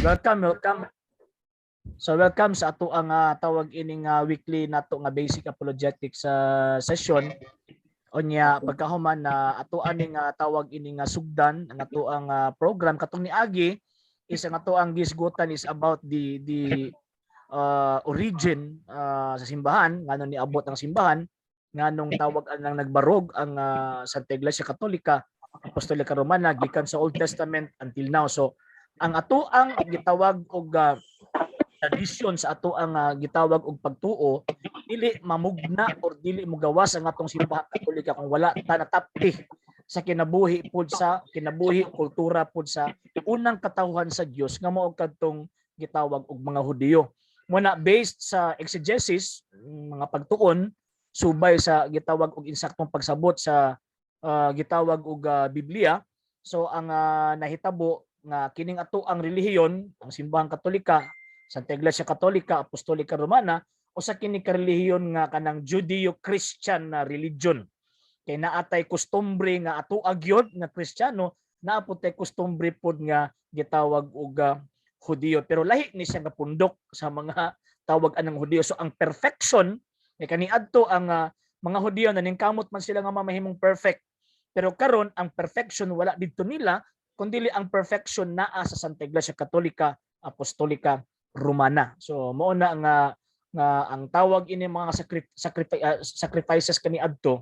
Welcome, welcome. So welcome sa ato ang tawag ining weekly nato nga basic apologetics sa session. Unya pagkahuman na ato aning tawag ining sugdan ang ato ang program katong niagi is ang ato ang gisgutan is about the origin sa simbahan, ngano niabot ang simbahan, nganong tawag anang nagbarog ang Santa Iglesia Katolika Apostolika Romana gikan sa Old Testament until now. So ang ato ang gitawag og tradisyon sa ato ang gitawag og pagtuo, dili mamugna or dili mogawas ang atong Simbahan Katolika kung wala ta natapti sa kinabuhi pud, sa kinabuhi, kultura pud sa unang katawhan sa Dios nga mao kadtong gitawag og mga Hudiyo. Muna based sa exegesis, mga pagtuon subay sa gitawag og insaktong pagsabot sa gitawag og Biblia. So ang nahitabo nga kining ato ang relihiyon, ang Simbahang Katolika, Santa Iglesia Katolika Apostolika Romana, usa kini ka relihiyon nga kanang Judeo-Christian na religion. Kay naatay kustumbre nga ato agyod nga Kristiyano, naa pod tay kustumbre pod nga gitawag og Hudiyo. Pero lahi ni siya nga pundok sa mga tawag anang Hudiyo. So ang perfection kay kaniadto ang mga Hudiyo naningkamot man sila nga mamahimong perfect. Pero karon ang perfection wala didto nila, kundi ang perfection naa sa Santa Iglesia Katolika Apostolika Romana. So mao na nga ang tawag ini mga sacrifices kaniadto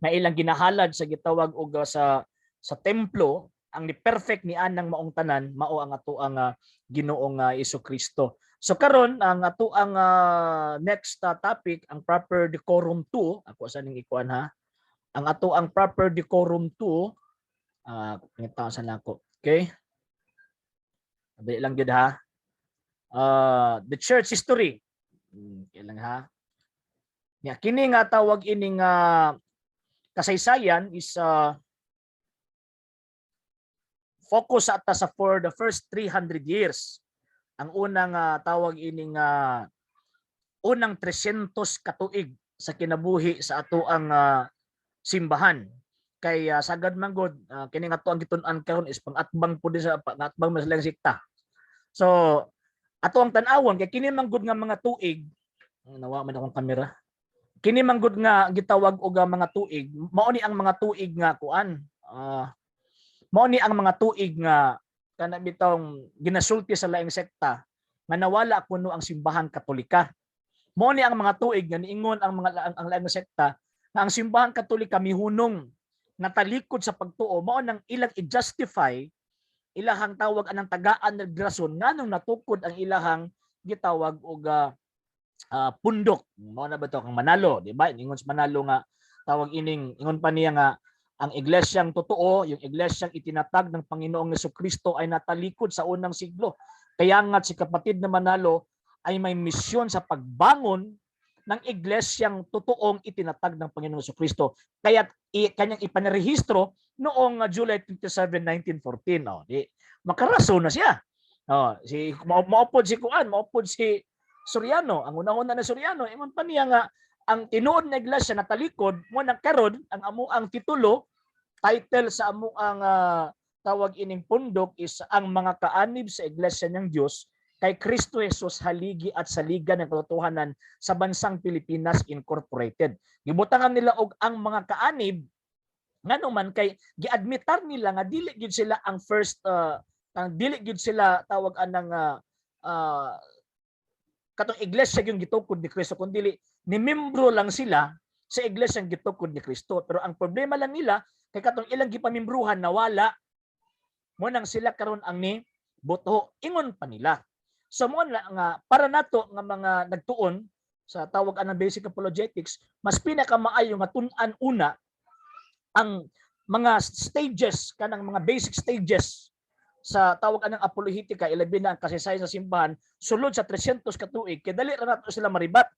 na ilang ginahalad sa gitawag og sa templo, ang ni perfect ni anang maong tanan mao ang ato ang Ginoong Kristo. So karon ang ato ang next topic, ang proper decorum 2. Ako sa ning ikuan ha. Ang ato ang proper decorum 2, pangitaon sa nako. Okay? Dali lang gyud ha. The church history. Okay lang ha. Nya kini nga tawag ining kasaysayan is focus ata sa for the first 300 years. Ang unang tawag ining unang 300 katuig sa kinabuhi sa ato ang simbahan. Kay sagad man gud kini nga ato ang gitun-an karon is pangatbang pud sa pangatbang man silang sekta. So ato ang tan-awon kay kini man gud nga mga tuig, nawa man akong kamera. Kini man gud nga gitawag og mga tuig, mao ni ang mga tuig nga kuan. Mao ni ang mga tuig nga kana bitong ginasulti sa laing sekta nga nawala kuno ang Simbahang Katolika. Mao ni ang mga tuig nga niingon ang mga ang laing sekta nga ang Simbahang Katolika mihunong, natalikod sa pagtuo. Mao nang ilang i-justify ilahang tawag anang tagaan ng rason nganong natukod ang ilahang gitawag og pundok. Mao na ba to kang Manalo, di ba? Ingon sa Manalo nga tawag ining, ingon pa niya nga ang iglesyang totoo, yung iglesyang itinatag ng Panginoong Kristo ay natalikod sa unang siglo. Kaya nga si kapatid na Manalo ay may misyon sa pagbangon ng iglesyang totoong itinatag ng Panginoong Kristo. Kaya kanyang ipanarehistro noong July 27, 1914. Oh, di makarason na siya. Oh, si maupod si kuan, maupod si Soriano. Ang una-una na Soriano, ingon pa niya nga ang tinuod na iglesia natalikod. Mo nang karon ang amo ang titulo, title sa amo ang tawag ining pundok is Ang Mga Kaanib sa Iglesia ng Dios kay Kristo Jesus Haligi at Saligan ng Katotohanan sa Bansang Pilipinas Incorporated. Gibutangan nila og Ang Mga Kaanib ngano man kay giadmitar nila nga dili gyud sila ang first, ang dili gyud sila tawag anang katong iglesia yung gitukod ni Kristo, kundi ni membro lang sila sa iglesia gitukod ni Kristo. Pero ang problema lang nila kay katong ilang gipamimbruhan nawala, mo nang sila karon ang ni boto, ingon pa nila. So mo na nga para nato nga mga nagtuon sa tawag anang basic apologetics, mas pinakamaayo nga tun-an una ang mga stages, kanang mga basic stages sa tawag anang apologetika, ilabi na ang kasaysayan sa simbahan sulod sa 300 ka tuig, kay dali ra nato sila maribat,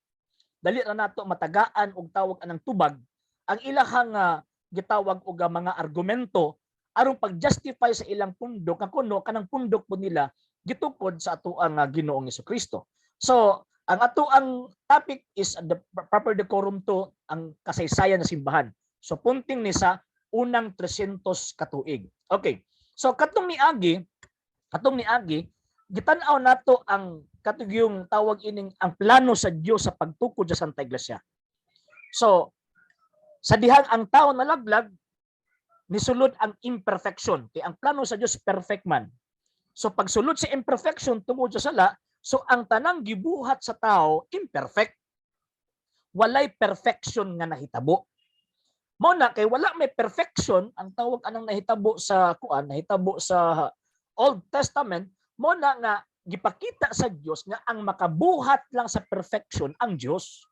dali ra nato matagaan og tawag anang tubag ang ilahang gitawag og mga argumento aron pag-justify sa ilang pundok nga kuno kanang pundok po nila gitukod sa atoang Ginoong Kristo. So ang ato ang topic is the proper decorum to ang kasaysayan ng simbahan. So punting ni sa unang 300 katuig. Okay. So katong niagi, Gitan-aw nato ang katugyong tawag ining ang plano sa Dios sa pagtukod sa Santa Iglesia. So, sa dihang ang tao nalaglag, nisulod ang imperfection. Kay ang plano sa Dios perfect man. So pagsulod sa imperfection tungod sa sala, so ang tanang gibuhat sa tao imperfect. Walay perfection nga nahitabo. Mao na kay wala may perfection ang tawag anang nahitabo sa kuan, nahitabo sa Old Testament, mao na nga gipakita sa Dios nga ang makabuhat lang sa perfection ang Dios.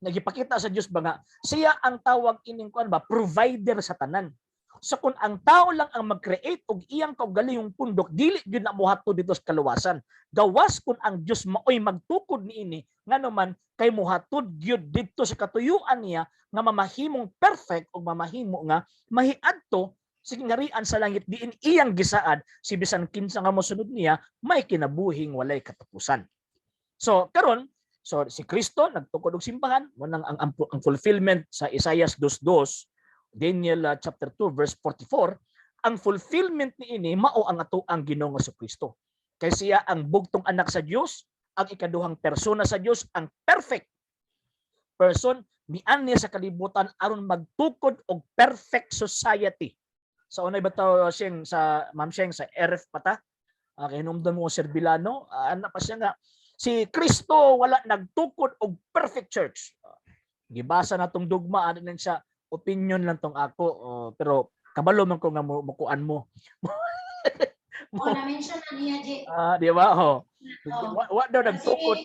Nagipakita sa Dios ba nga siya ang tawag ining kuan ba, provider sa tanan. So kung ang tao lang ang mag-create og iyang kaugalingong pundok, dili gyud na mohatod dito sa kaluwasan. Gawas kung ang Dios maoy magtukod niini, ngano man kay mohatod gyud didto sa katuyuan niya nga mamahimong perfect ug mamahimo nga mahiadto sa gingharian sa langit diin iyang gisaad si bisan kinsa nga mosunod niya may kinabuhing walay katapusan. So karon, so si Kristo nagtukod og simbahan, mao nang ang fulfillment sa Isaiah 2:2, Daniel chapter 2 verse 44, ang fulfillment niini mao ang atoang Ginoong Kristo. Kay siya ang bugtong anak sa Dios, ang ikaduhang persona sa Dios, ang perfect person mianhi sa kalibutan aron magtukod og perfect society. Sa unay ba to siyang sa Ma'am Sheng sa RF pata? Kay hinumdum mo Sir Bilano, ana pa siya nga si Kristo wala nagtukod og perfect church. Gibasa na tong dugma ano din siya, opinion lang tong ako, oh, pero kabalo man ko nga mo mukuan mo. Oh, na-mention na niya, J. Ah, di ba? Oh. Oh. Wa daw nagtukod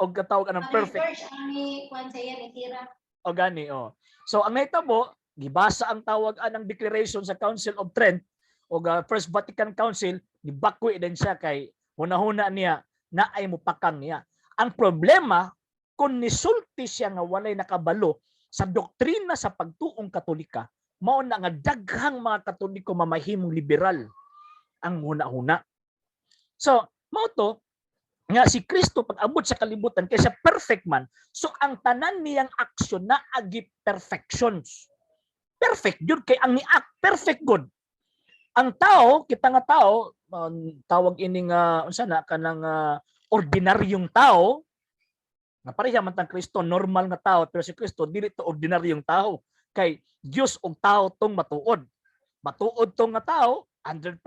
og katawag anang perfect. Church ang ni kuan sa iya ni Tira. O gani, oh. So ang nahitabo, gibasa ang tawag anang declaration sa Council of Trent o First Vatican Council, gibakwi din siya kay hunahuna niya na ay mupakang niya. Ang problema, kung nisulti siya nga walay nakabalo sa doktrina sa pagtuong Katolika, mao na nga daghang mga Katoliko mamahimong liberal ang huna-huna. So, mao to nga si Kristo pag abot sa kalibutan kaysa perfect man, so ang tanan niyang aksyon na agi perfections. Perfect jud kay ang ni-act perfect good. Ang tao, kita nga tao, tawag ini nga unsa na kanang ordinaryong tao nga pareha man tang Kristo, normal nga tao, pero si Kristo dili to ordinaryong tao kay Dios og tao tong matuod. Matuod tong nga tao 100%,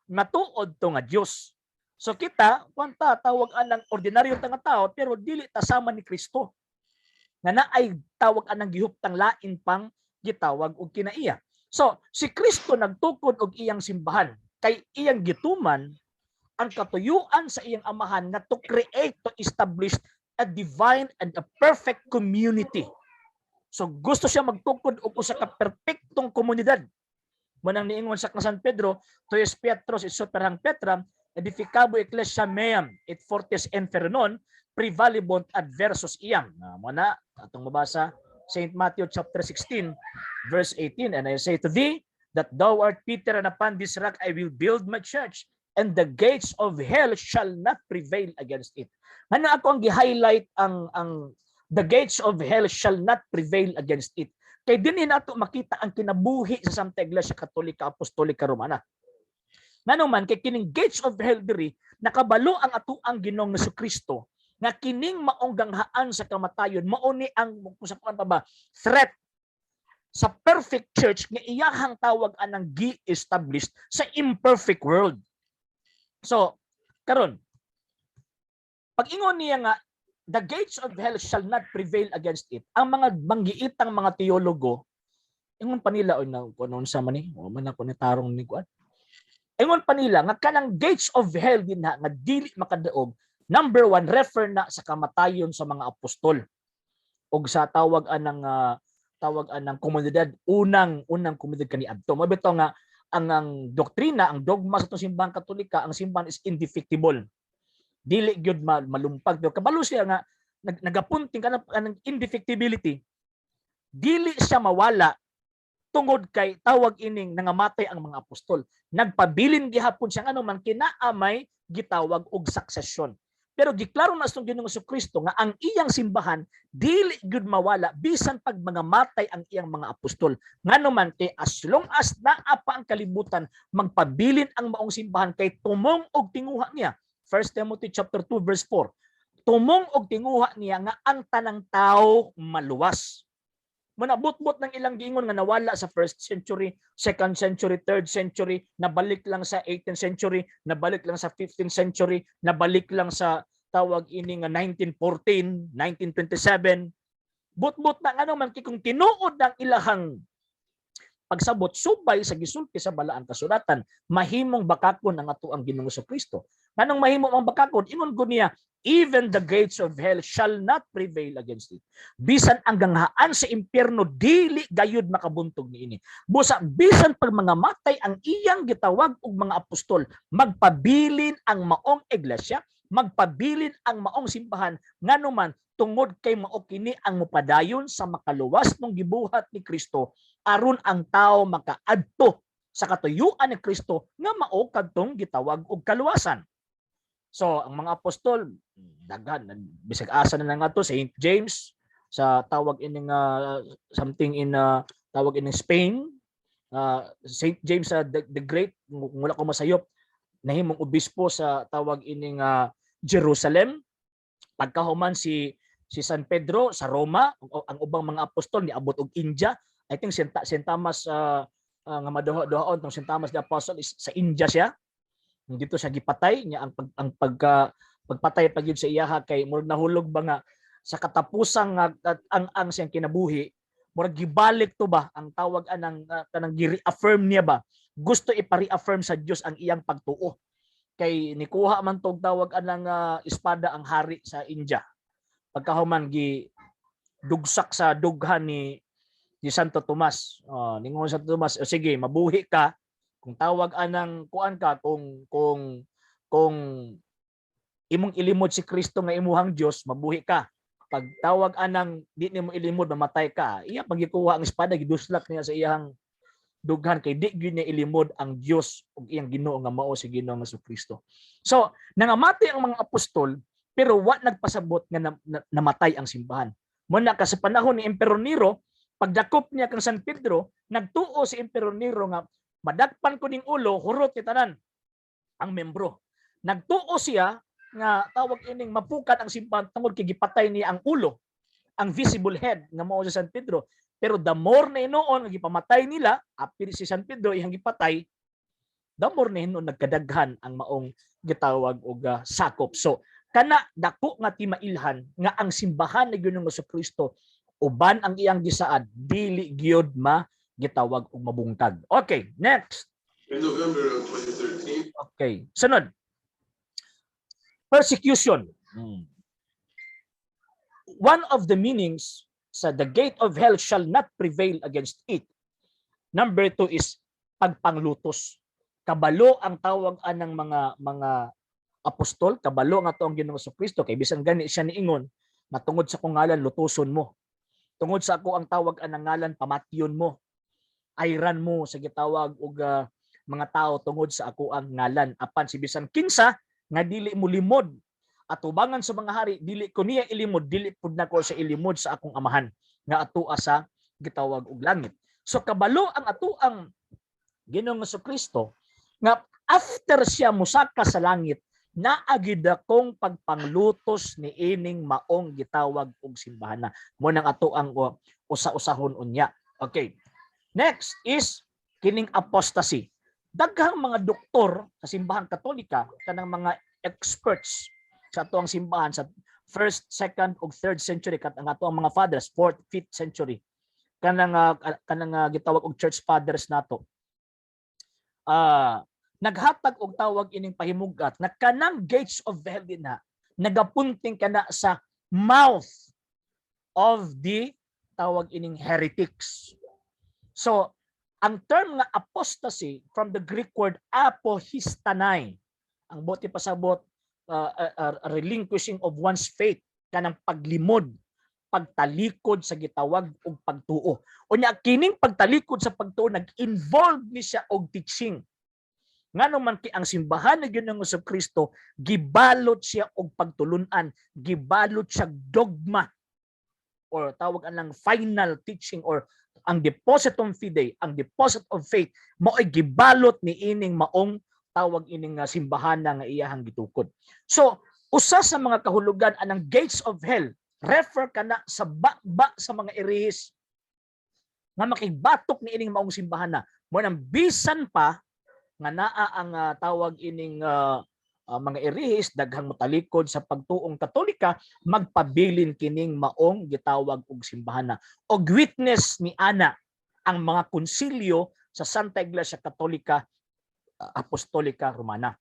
matuod to nga Dios. So kita, kwanta tawag anang ordinaryo ta nga tao pero dili ta sama ni Kristo. Nga naay tawag anang gihuptang lain pang gitawag og kinaiya. So si Kristo nagtukod og iyang simbahan kay iyang gituman ang katuyuan sa iyang amahan nga to create, to establish a divine and a perfect community. So gusto siya magtukod og usa ka perpektong komunidad. Manang niingon sa San Pedro, "Tu es Petrus et super hanc petram edificabo ecclesiam meam et fortes inferni non praevalebunt adversos eam." Mo na atong mabasa St. Matthew chapter 16 verse 18, "And I say to thee that thou art Peter, and upon this rock I will build my church, and the gates of hell shall not prevail against it." Ngano ako ang gi-highlight ang "the gates of hell shall not prevail against it"? Kay dinhi nato makita ang kinabuhi sa Santa Iglesia Katolika Apostolika Romana. Ngano man kay kining gates of hell diri, nakabalo ang atoang Ginoong Kristo nga kining maong ganghaan sa kamatayon mao ni ang kung sa kuan pa ba threat sa perfect church nga iyahang tawag anang gi-established sa imperfect world. So, karon pag ingon niya nga "the gates of hell shall not prevail against it," ang mga manggiitang mga teologo, ingon pa nila, oy na kuno unsa man ni, wa man ako ni tarong ni kuan. Ingon pa nila nga kanang gates of hell din ha nga dili makadaog, number one, refer na sa kamatayon sa mga apostol og sa tawag anang tawag anang komunidad, unang unang komunidad kaniadto. Mao bitaw nga ang doktrina, ang dogma sa atong simbahang Katolika, ang simbahan is indefectible. Dili gyud malumpag. Pero kabalo siya nga nagapunting ka ng indefectibility. Dili siya mawala tungod kay tawag ining nangamatay ang mga apostol. Nagpabilin gihapon siya ano man kinaamay gitawag og succession. Pero giklaro na sa Ginoong Kristo nga ang iyang simbahan dili gyud mawala bisan pag mga matay ang iyang mga apostol. Ngano man kay as long as naa pa ang kalibutan, magpabilin ang maong simbahan kay tumong og tinguha niya. 1 Timothy chapter 2 verse 4. Tumong og tinguha niya nga ang tanang tao maluwas. Manabot-bot ng ilang giingon nga nawala sa first century, second century, third century, nabalik lang sa 18th century, nabalik lang sa 15th century, nabalik lang sa tawag ini nga 1914, 1927. Bot-bot na ano man kay kung tinuod ang ilahang pagsabot subay sa gisulti sa Balaang Kasulatan, mahimong bakakon ang ato ang Ginoong Kristo. Nganong mahimo ang bakakon? Ingon gud niya, "Even the gates of hell shall not prevail against it." Bisan ang ganghaan sa impyerno dili gayud makabuntog niini. Busa bisan pag mga matay ang iyang gitawag og mga apostol, magpabilin ang maong iglesia, magpabilin ang maong simbahan, nganuman tungod kay mao kini ang mopadayon sa makaluwas mong gibuhat ni Kristo aron ang tao makaadto sa katuyuan ni Kristo nga mao kadtong gitawag og kaluwasan. So ang mga apostol daghan, bisag asa na lang ato, Saint James sa tawag ining something in tawag ining Spain, Saint James the Great, kung wala ko masayop, nahimong obispo sa tawag ining Jerusalem. Pagkahuman si si San Pedro sa Roma, ang ubang mga apostol niabot og India. I think Saint Thomas nga maduha-duhaon tong Saint Thomas the Apostle is sa India siya dito siya gipatay niya. Ang pagka pagpatay pa gyud sa iyaha kay murag nahulog ba nga sa katapusang nga at ang siyang kinabuhi, murag gibalik to ba ang tawag anang kanang gi-reaffirm niya ba, gusto ipa-reaffirm sa Dios ang iyang pagtuo kay nikuha man tog tawag anang espada ang hari sa India. Pagkahuman gi dugsak sa dughan ni Santo Tomas. Oh, ningon Santo Tomas, "O sige, mabuhi ka kung tawag anang kuan ka, kung imong ilimod si Kristo nga imuhang Dios, mabuhi ka. Pag tawag anang di nimo ilimod, mamatay ka." Iya pagikuha ang espada, giduslak niya sa iyang dughan kay di gyud niya ilimod ang Dios ug iyang Ginoo nga mao si Ginoong Kristo. So, nangamati ang mga apostol pero wa nagpasabot nga namatay ang simbahan. Muna ka sa panahon ni Emperor Nero, pagdakop niya kang San Pedro, nagtuo si Emperor Nero nga madakpan ko ning ulo, hurot ni tanan ang membro. Nagtuo siya nga tawag ining mapukat ang simbahan tungod kay gipatay niya ang ulo, ang visible head nga mao si San Pedro. Pero the more na hinuon nga gipamatay nila, apil si San Pedro iyang gipatay, the more na hinuon nagkadaghan ang maong gitawag og sakop. So kana dako nga timailhan nga ang simbahan ni Ginoong Kristo uban ang iyang gisaad dili gyud ma gitawag og mabungkag. Okay, next. In November of 2013, Okay, sunod. Persecution. One of the meanings sa "the gate of hell shall not prevail against it." Number two is pagpanglutos. Kabalo ang tawag anang mga apostol, kabalo nga to ang Ginoong Kristo kay bisan gani siya niingon nga tungod sa akong ngalan lutuson mo. Tungod sa ako ang tawag anang ngalan pamatyon mo. Ayran mo sa gitawag og mga tao tungod sa ako ang ngalan. Apan si bisan kinsa nga dili mo limod atubangan sa mga hari, dili ko niya ilimod, dili pud nako sa ilimod sa akong Amahan nga atoa sa gitawag og langit. So kabalo ang ato ang Ginoong Kristo nga after siya musaka sa langit, naa gid akong pagpanglutos ni ining maong gitawag og simbahan na mo nang ato ang usa-usahon unya. Okay. Next is kining apostasy. Daghang mga doktor sa Simbahang Katolika, kanang mga experts sa ato ang simbahan sa first, second ug third century, kat ang ato ang mga fathers fourth, fifth century, kanang gitawag og church fathers nato. Naghatag og tawag ining pahimugat na kanang gates of hell din na nagapunting kana sa mouth of the tawag ining heretics. So, ang term nga apostasy, from the Greek word apohistanai. Ang buot pasabot, relinquishing of one's faith, kanang paglimod, pagtalikod sa gitawag og pagtuo. Unya kining pagtalikod sa pagtuo nag-involve ni siya og teaching. Ngano man kay ang simbahan ni Ginoong Kristo gibalot siya og pagtulun-an, gibalot siya dogma or tawag anang final teaching or ang depositum fidei, ang deposit of faith, mao'y gibalot ni ining maong tawag ining simbahan nga iyahang gitukod. So usa sa mga kahulugan anang gates of hell, refer kana sa ba sa mga erehis nga makigbatok ni ining maong simbahan na mo nang bisan pa nga naa ang tawag ining mga erehis, daghang motalikod sa pagtuong Katolika, magpabilin kining maong gitawag og simbahan na. Og witness ni ana ang mga konsilyo sa Santa Iglesia Katolika Apostolika Romana.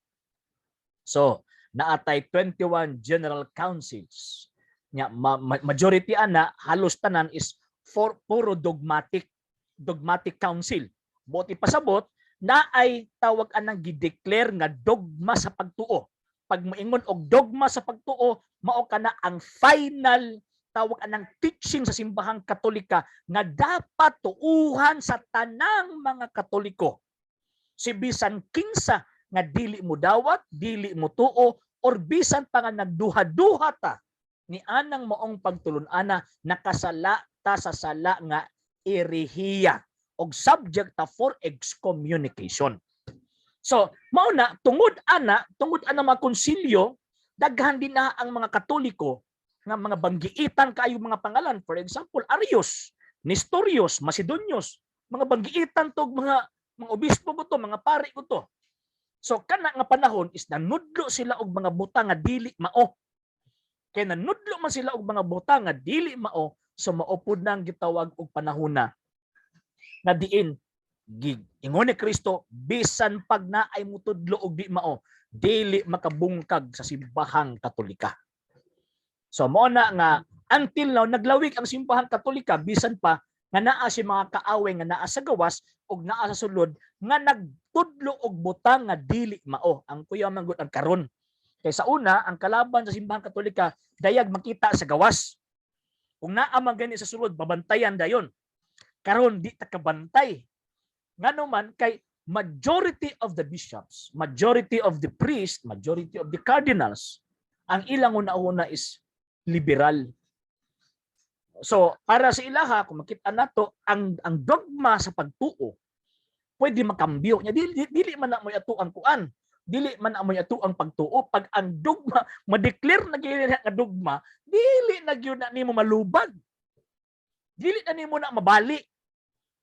So naatay 21 general councils nya, majority ana, halos tanan is for puro dogmatic dogmatic council. Buot ipasabot na ay tawag anang gideclare nga dogma sa pagtuo. Pag moingon og dogma sa pagtuo, mao kana ang final tawag anang teaching sa Simbahang Katolika nga dapat tuuhan sa tanang mga Katoliko. Si bisan kinsa nga dili mo dawat, dili mo tuo, or bisan pa nga nagduha-duha ta ni anang maong pagtulun-ana, nakasala ta sa sala nga erehiya og subject ta for excommunication. So, mao na tungod ana mga konsilyo, daghan din na ang mga Katoliko nga mga banggiitan kaayo mga pangalan. For example, Arius, Nestorius, Macedonius, mga banggiitan tog mga obispo ko to, mga pari ko to. So kana nga panahon is nanudlo sila og mga butang nga dili mao. Kay nanudlo man sila og mga butang nga dili mao, so mao pud nang gitawag og panahona nga diin gig ingon ni Kristo, bisan pag naay mutudlo og di mao, dili makabungkag sa Simbahang Katolika. So mo na nga until now naglawig ang Simbahang Katolika bisan pa nga naa si mga kaaway nga naa sa gawas ug naa sa sulod nga nagtudlo og butang nga dili mao. Ang kuya man gud ang karon. Kay sa una, ang kalaban sa Simbahang Katolika dayag makita sa gawas. Kung naa man gani sa sulod, babantayan dayon. Karon di ta kabantay. Ngano man kay majority of the bishops, majority of the priests, majority of the cardinals, ang ilang una-una is liberal. So, para sa ilaha, kung makita nato ang dogma sa pagtuo, pwede makambyo. Nya dili man na mo'y ato ang kuan. Dili man na mo'y ato ang pagtuo. Pag ang dogma, ma-declare na gyud nga dogma, dili na gyud na nimo malubag. Dili na nimo na mabali.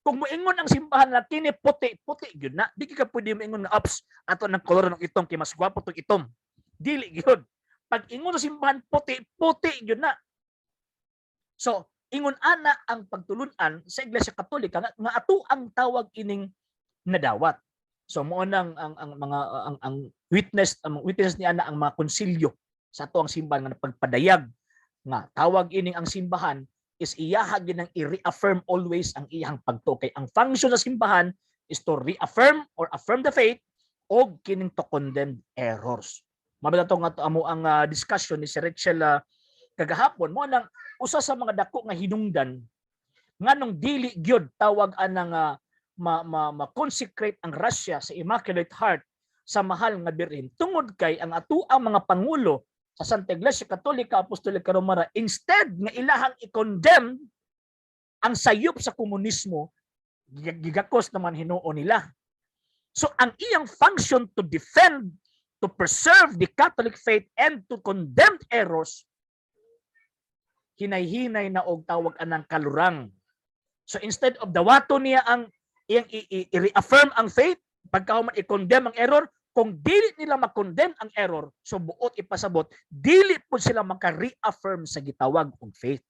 Kung moingon ang simbahan na kini puti, puti gyud na. Di ka pwede moingon nga ups ato ng kolor ng itom kay mas gwapo tong itom. Dili gyud. Pag ingon sa simbahan puti, puti gyud na. So, ingon ana ang pagtulunan sa Iglesia Katolika nga ato ang tawag ining nadawat. So mao nang ang mga ang witness ni ana ang mga konsilyo sa ato ang simbahan nga napagpadayag nga tawag ining ang simbahan is iyaha gyud nang i-reaffirm always ang iyang pagtuo, kay ang function sa simbahan is to reaffirm or affirm the faith og kining to condemn errors. Mabita to nga to amo ang discussion ni si Rachel kagahapon. Mo nang usa sa mga dako nga hinungdan nganong dili gyud tawag anang ma, ma, ma-consecrate ang Russia sa Immaculate Heart sa Mahal nga Birhen, tungod kay ang atuang mga pangulo sa Santa Iglesia Katolika Apostolika Romana, instead nga ilahang i-condemn ang sayop sa komunismo, gigakos naman hinuon nila. So ang iyang function to defend, to preserve the Catholic faith and to condemn errors, hinay-hinay na og tawag anang kalurang. So instead of dawato niya ang iyang i-reaffirm ang faith, pagkahuman i-condemn ang error, kung dili nila ma-condemn ang error, so buot ipasabot, dili po sila maka-reaffirm sa gitawag og faith.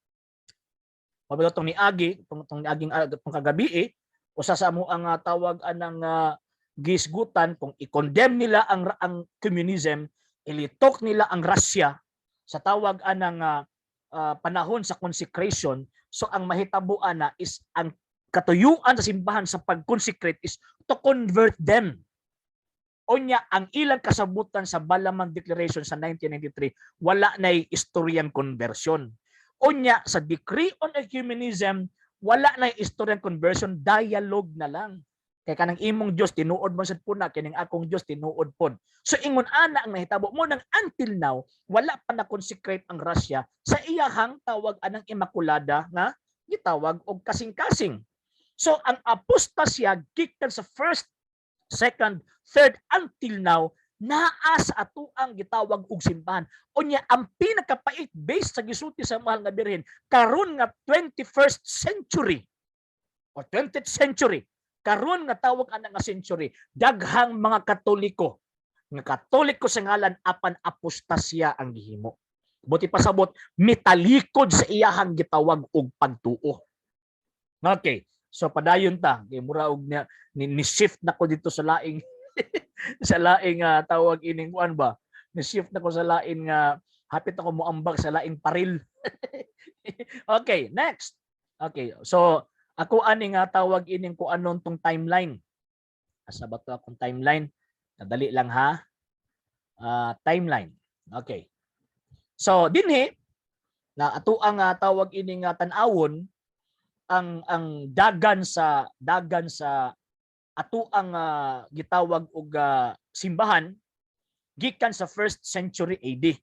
Mabalo tong niagi, tong niaging tong kagabi eh, usa sa amo ang tawag anang gisgutan kung i-condemn nila ang communism, ilitok nila ang Russia sa tawag anang panahon sa consecration, so ang mahitabo ana is ang katuyuan sa simbahan sa pag-consecrate is to convert them. Unya, ang ilang kasabutan sa Balamand Declaration sa 1993, wala na'y istoryang conversion. Unya, sa Decree on Ecumenism, wala na'y istoryang conversion, dialogue na lang. Kay kanang imong Dios tinuod man sad pud na, kining akong Dios tinuod pod. So ingon ana ang nahitabo mo nang until now wala pa na consecrate ang Russia sa iyahang tawag anang Immaculada nga gitawag og kasing-kasing. So ang apostasya gikan sa first second, third, until now, naa sa atuang gitawag og simbahan. Unya ang pinakapait, based sa gisulti sa Mahal nga Birhen, karon nga 21st century or 20th century, karon nga tawag ana nga century, daghang mga Katoliko nga Katoliko sa ngalan apan apostasya ang gihimo. Buot ipasabot, mitalikod sa iyahang gitawag og pagtuo. Okay. So padayon ta kay mura og ni shift na ko dito sa laing tawag ining kuan ba? Ni shift na ko sa lain nga hapit ako moambag sa laing paril. Okay, next. Okay, so ako ani nga tawag ining kuanon tong timeline. Asa ba to akong timeline? Nadali lang ha. Timeline. Okay. So dinhi na ato ang tawag ining tan-awon ang dagan sa ato ang gitawag og simbahan gikan sa first century AD.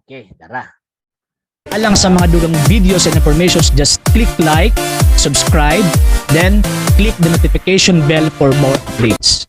Okay, tara. Alang sa mga dugang videos and informations, just click like, subscribe, then click the notification bell for more updates.